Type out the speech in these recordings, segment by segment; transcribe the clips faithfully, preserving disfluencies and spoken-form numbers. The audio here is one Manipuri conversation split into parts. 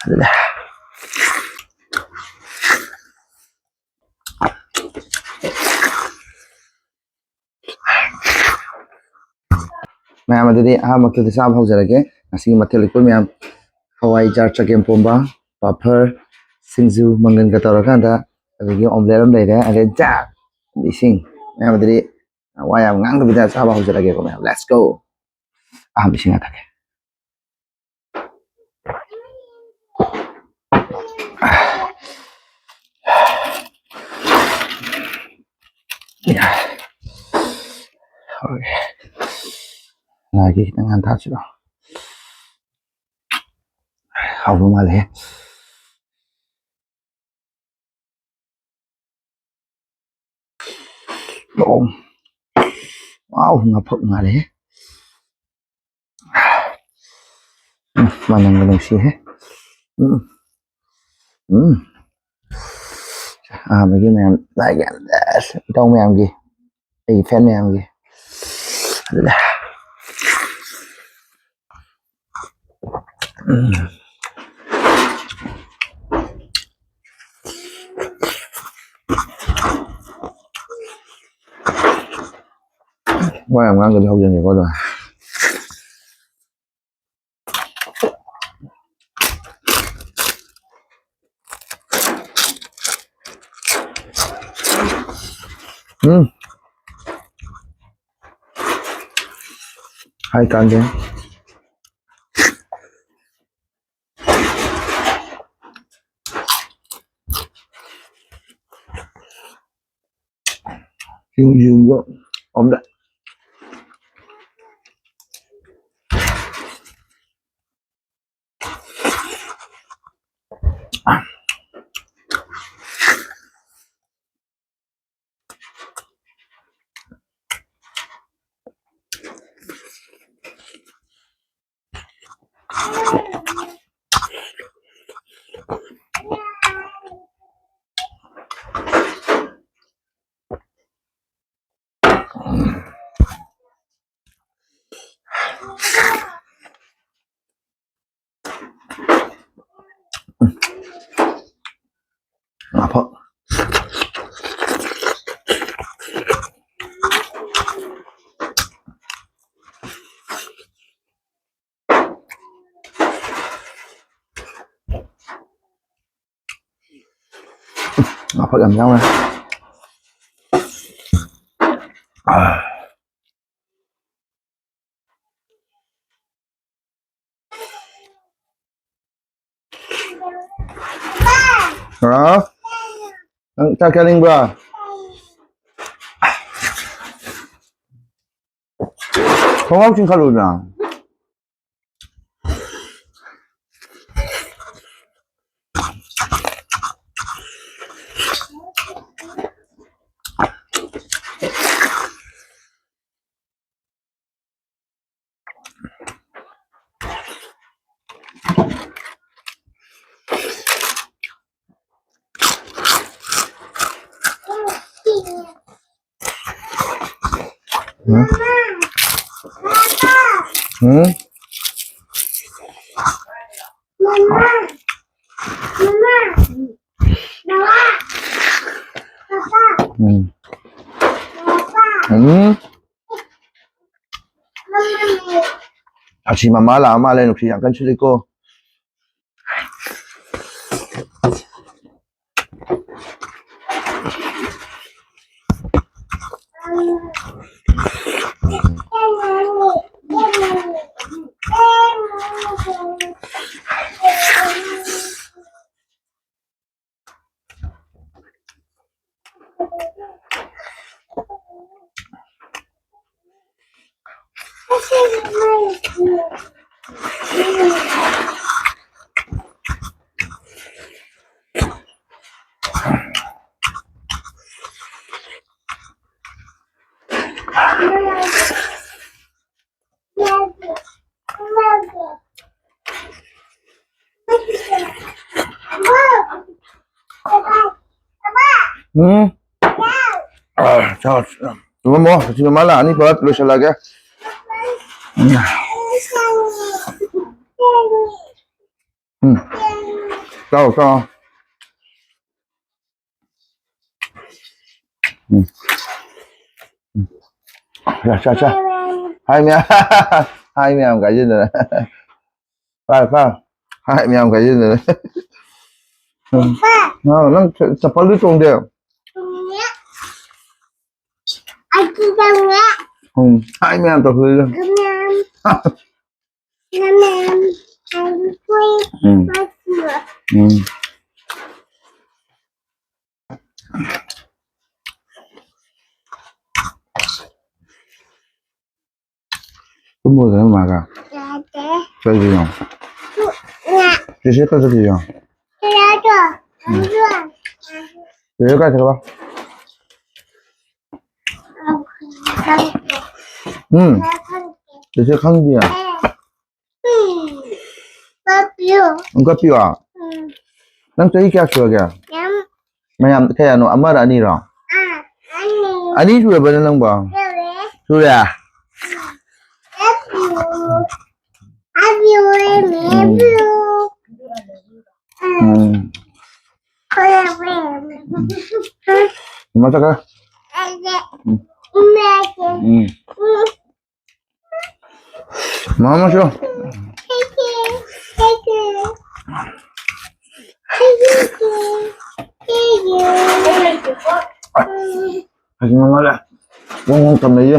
ꯍꯜꯂꯦ꯫ ꯃꯌꯥꯝ ꯑꯗꯨꯗꯤ ꯑꯍꯥꯟꯕ ꯃꯊꯦꯜꯗꯤ ꯆꯥꯕ ꯍꯧꯖꯔꯒꯦ꯫ ꯉꯁꯤꯒꯤ ꯃꯊꯦꯜ ꯂꯨꯀꯣꯏ ꯃꯌꯥꯝ, ꯍꯋꯥꯏꯖꯥꯔ ꯆꯒꯦꯝ ꯄꯣꯝꯕ, ꯄꯥꯐꯔ, ꯁꯤꯡꯖꯨ, ꯃꯪꯒꯟꯒ ꯇꯧꯔꯀꯥꯟꯗ, ꯑꯗꯒꯤ omelette ꯑꯃ ꯂꯩꯔꯦ, ꯑꯗꯩ ꯆꯥꯛ, ꯏꯁꯤꯡ꯫ ꯃꯌꯥꯝ ꯑꯗꯨꯗꯤ ꯋꯥ ꯌꯥꯝ ꯉꯥꯡꯗꯕꯤꯗ ꯆꯥꯕ ꯍꯧꯖꯔꯒꯦꯀꯣ ꯃꯌꯥꯝ꯫ Let's go! ꯑꯍꯥꯟꯕ ꯏꯁꯤꯡ ꯊꯛꯀꯦ꯫ ꯂꯥꯏꯒꯤ ꯈꯤꯇꯪ ꯉꯥꯟ ꯊꯥꯁꯤꯔꯣ? ꯍꯥꯎꯕ ꯃꯥꯜꯂꯦ꯫ ꯋꯥꯎ꯫ ꯋꯥꯎ, ꯉꯥꯐꯛ ꯃꯥꯜꯂꯦ꯫ ꯎꯝ, ꯃꯅꯝꯒ ꯅꯨꯡꯁꯤꯍꯦ꯫ ꯎꯝ꯫ ꯎꯝ꯫ ꯑꯍꯥꯟꯕꯒꯤ ꯃꯌꯥꯝ ꯂꯥꯏꯒꯤ ꯌꯥꯝ ꯏꯇꯥꯎ ꯃꯌꯥꯝꯒꯤ, ꯑꯩꯒꯤ fan ꯃꯌꯥꯝꯒꯤ꯫ ꯎꯝ꯫ ꯋꯥ ꯌꯥꯝ ꯉꯥꯡꯗꯕꯤ ꯍꯧꯖꯤꯟꯒꯦꯀꯣ ꯑꯗꯣ꯫ ꯎꯝ꯫ ꯍꯥꯏ ꯀꯥꯟꯗꯦ꯫ ꯁꯤꯡꯖꯨꯗꯣ ꯑꯝꯇ꯫ ꯉꯥꯐꯛ ꯌꯥꯝ ꯌꯥꯎꯔꯦ꯫ ꯑꯥ꯫ ꯍꯥꯎ? ꯅꯪ ꯆꯥꯛ ꯆꯥꯅꯤꯡꯕ꯭ꯔꯣ? ꯈꯣꯡꯒ꯭ꯔꯥꯎ ꯆꯤꯡꯈꯠꯂꯨꯗꯅ꯫ ꯎꯝ? ꯎꯝ? ꯎꯝ. ꯎꯝ. ꯑꯁꯤ ꯃꯃꯥ ꯂꯥꯛꯑ ꯃꯥꯜꯂꯦ, ꯅꯨꯡꯁꯤꯠ ꯌꯥꯝ ꯀꯟꯅ ꯁꯤꯠꯂꯤꯀꯣ꯫ ꯎꯝ꯫ ꯑꯥ, ꯆꯥꯎ, ꯆꯥꯎ꯫ ꯇꯨꯝꯃꯝꯃꯣ, ꯉꯁꯤ ꯃꯃꯥ ꯂꯥꯛꯑꯅꯤ, ꯄꯨꯂꯞ ꯂꯣꯏꯁꯤꯜꯂꯒꯦ꯫ ꯎꯝ꯫ ꯎꯝ꯫ ꯆꯥꯎ, ꯆꯥꯎ꯫ ꯎꯝ꯫ ꯎꯝ꯫ ꯆꯥ, ꯆꯥ, ꯆꯥ꯫ ꯍꯥꯏ ꯃꯌꯥꯝ, ꯍꯥꯏ ꯃꯌꯥꯝ ꯀꯥꯏꯖꯗꯅ꯫ ꯐꯥꯔꯦ, ꯐꯥꯔꯦ꯫ ꯍꯥꯏ ꯃꯌꯥꯝ ꯀꯥꯏꯖꯗꯅ꯫ ꯎꯝ꯫ ꯅꯪ, ꯅꯪ ꯆ-, ꯆꯄꯜꯗꯤ ꯇꯣꯡꯗꯦ? ꯇꯣꯡꯉꯦ꯫ ꯑꯗꯨꯗꯅꯦ꯫ ꯎꯝ, ꯍꯥꯏ ꯃꯌꯥꯝ ꯇꯧꯈ꯭ꯔꯦ꯫ ꯃꯌꯥꯝ꯫ ꯃꯌꯥꯝ꯫ ꯎꯝ꯫ ꯃꯆꯨ꯫ ꯎꯝ꯫ ꯇꯨꯝꯃꯨꯔꯗꯅ ꯃꯥꯒ? ꯌꯥꯗꯦ꯫ ꯀꯩꯒꯤꯅꯣ? ꯉꯥ꯫ ꯆꯦꯆꯦ ꯀꯥꯏ ꯆꯠꯈꯤꯒꯦ? ꯌꯥꯗꯦ꯫ ꯎꯝ꯫ ꯆꯦꯆꯦ ꯀꯥꯏ ꯆꯠꯈ꯭ꯔꯕ? ꯎꯝ꯫ ꯆꯦꯆꯦ ꯈꯪꯗꯤꯌꯦ? ꯎꯝ꯫ ꯀꯞꯄꯤꯌꯣ꯫ ꯎꯝ, ꯀꯞꯄꯤꯌꯣ? ꯎꯝ꯫ ꯅꯪ ꯆꯍꯤ ꯀꯌꯥ ꯁꯨꯔꯒꯦ? ꯌꯥꯝ꯫ ꯃꯌꯥꯝ ꯀꯌꯥꯅꯣ? ꯑꯃꯔ ꯑꯅꯤꯔꯣ? ꯑꯥ, ꯑꯅꯤ꯫ ꯑꯅꯤ ꯁꯨꯔꯕꯅꯦ ꯅꯪꯕꯣ? ꯁꯨꯔꯦ꯫ ꯁꯨꯔꯦ? ꯎꯝ꯫ ꯀꯞꯄꯤꯌꯣ꯫ ꯀꯞꯄꯤꯌꯣ, ꯎꯝ꯫ ꯀꯞꯄꯤꯌꯣ꯫ ꯎꯝ꯫ ꯃꯃꯥ ꯆꯠꯈ꯭ꯔꯦ꯫ ꯎꯝ꯫ ꯎꯝ꯫ ꯃꯃꯥ ꯆꯠꯈ꯭ꯔꯦ꯫ ꯍꯧꯖꯤꯛ ꯃꯃꯥ ꯂꯥꯛꯑꯦ꯫ ꯋꯥ ꯉꯥꯡ ꯇꯝꯅꯩꯌꯦ꯫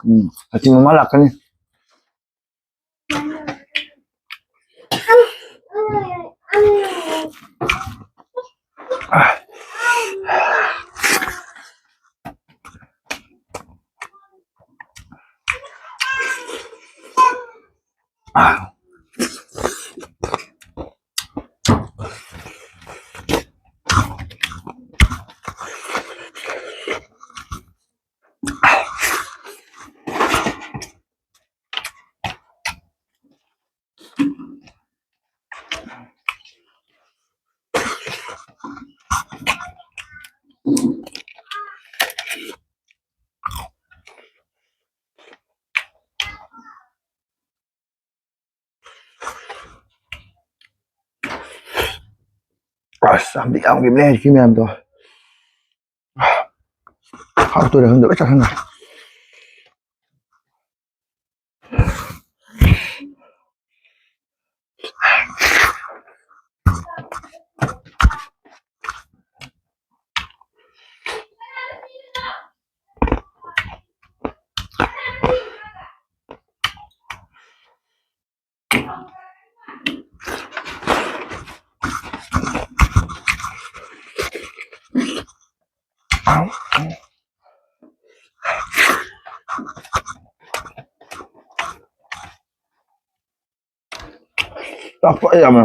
ꯎꯝ, ꯑꯁꯤ ꯃꯃꯥ ꯂꯥꯛꯀꯅꯤ꯫ ꯑꯁ, ꯌꯥꯝꯗꯤ ꯌꯥꯝꯈꯤꯕꯅꯦ ꯁꯤ ꯃꯌꯥꯝꯗꯣ꯫ ꯀꯥꯎꯊꯣꯔꯛꯑꯦ ꯈꯪꯗꯦ, ꯂꯣꯏ ꯆꯥꯁꯟꯈ꯭ꯔꯦ꯫ ꯆꯥꯛ ꯐꯖ ꯌꯥꯝꯃꯦ꯫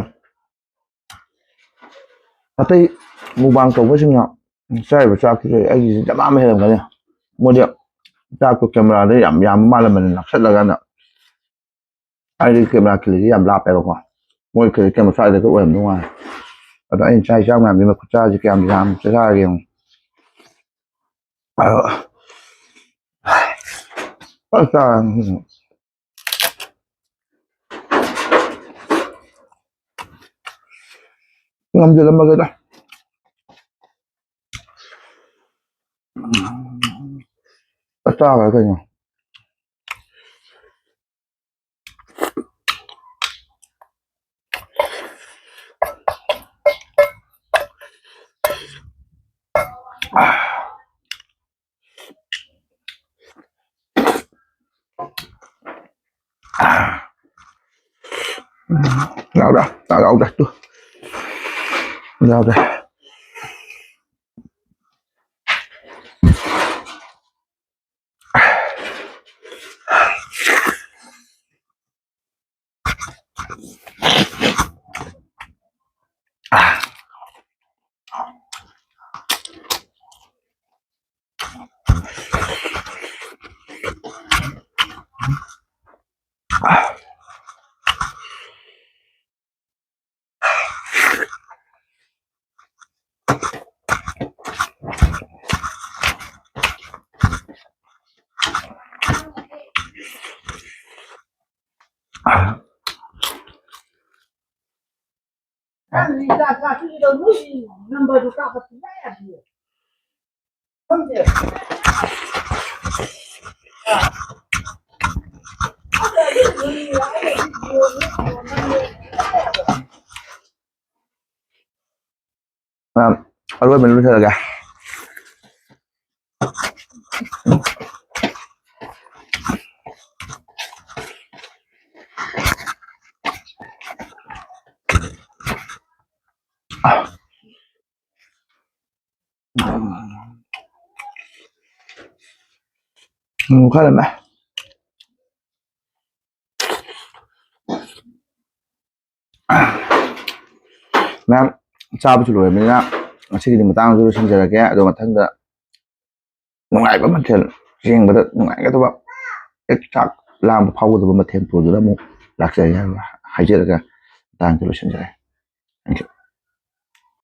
ꯑꯇꯩ mukbang ꯇꯧꯕꯁꯤꯡꯅ ꯆꯥꯔꯤꯕ ꯆꯥꯛꯇꯨꯗꯩ ꯑꯩꯒꯤꯁꯤ ꯗꯃꯥ ꯑꯃ ꯍꯦꯜꯂꯝꯒꯅꯤ꯫ ꯃꯣꯏꯗꯤ ꯆꯥꯛꯇꯣ camera ꯗ ꯌꯥꯝ ꯌꯥꯝꯕ ꯃꯥꯜꯂꯝꯃꯅꯤ ꯅꯛꯁꯜꯂꯀꯥꯟꯗ꯫ ꯑꯩꯗꯤ camera ꯈꯤꯜꯂꯤꯁꯦ ꯌꯥꯝ ꯂꯥꯞꯄꯦꯕꯀꯣ꯫ ꯃꯣꯏ ꯈꯤꯜꯂꯤ camera ꯁ꯭ꯋꯥꯏꯗꯒ ꯑꯣꯏꯔꯝꯗꯧ ꯃꯥꯜꯂꯦ꯫ ꯑꯗꯣ ꯑꯩꯅ ꯆꯥꯔꯤ ꯆꯥꯛ ꯃꯌꯥꯝꯁꯤ ꯃꯈꯨꯠ ꯆꯥꯁꯤ ꯀꯌꯥꯝ ꯌꯥꯝ ꯆꯥꯔꯒꯦ ꯌꯦꯡꯉꯨ꯫ ꯑꯗꯣ ꯐꯖ ꯆꯥꯔꯅꯤ꯫ ꯉꯝꯖꯜꯂꯝꯃꯒꯦꯗ꯫ ꯆꯥꯛ ꯆꯥꯈ꯭ꯔꯦ ꯀꯩꯅꯣ꯫ ꯌꯥꯎꯗ꯭ꯔꯥ? ꯆꯥꯛ ꯌꯥꯎꯗ꯭ꯔꯥ? ꯇꯨ꯫ ꯌꯥꯎꯗ꯭ꯔꯦ꯫ ꯃꯌꯥꯝ, ꯑꯔꯣꯏꯕ ꯂꯣꯏꯁꯤꯜꯂꯒꯦ꯫ ꯎꯝ, ꯈꯔ ꯂꯩꯔꯝꯃꯦ꯫ ꯃꯌꯥꯝ, ꯆꯥꯕꯁꯨ ꯂꯣꯏꯔꯕꯅꯤꯅ ꯉꯁꯤꯒꯤꯗꯤ ꯃꯇꯥꯡꯗ ꯂꯣꯏꯁꯤꯟꯖꯔꯒꯦ꯫ ꯑꯗꯣ ꯃꯊꯪꯗ ꯅꯨꯡꯉꯥꯏꯕ ꯃꯊꯦꯜ, ꯌꯦꯡꯕꯗ ꯅꯨꯡꯉꯥꯏꯒꯗꯕ, ꯍꯦꯛ ꯆꯥꯛ ꯂꯥꯝꯕ ꯐꯥꯎꯒꯗꯕ ꯃꯊꯦꯜ ꯄꯨꯗꯨꯅ ꯑꯃꯨꯛ ꯂꯥꯛꯆꯒꯦ ꯍꯥꯏꯕ ꯍꯥꯏꯖꯔꯒ ꯃꯇꯥꯡꯗ ꯂꯣꯏꯁꯤꯟꯖꯔꯦ꯫ Thank you꯫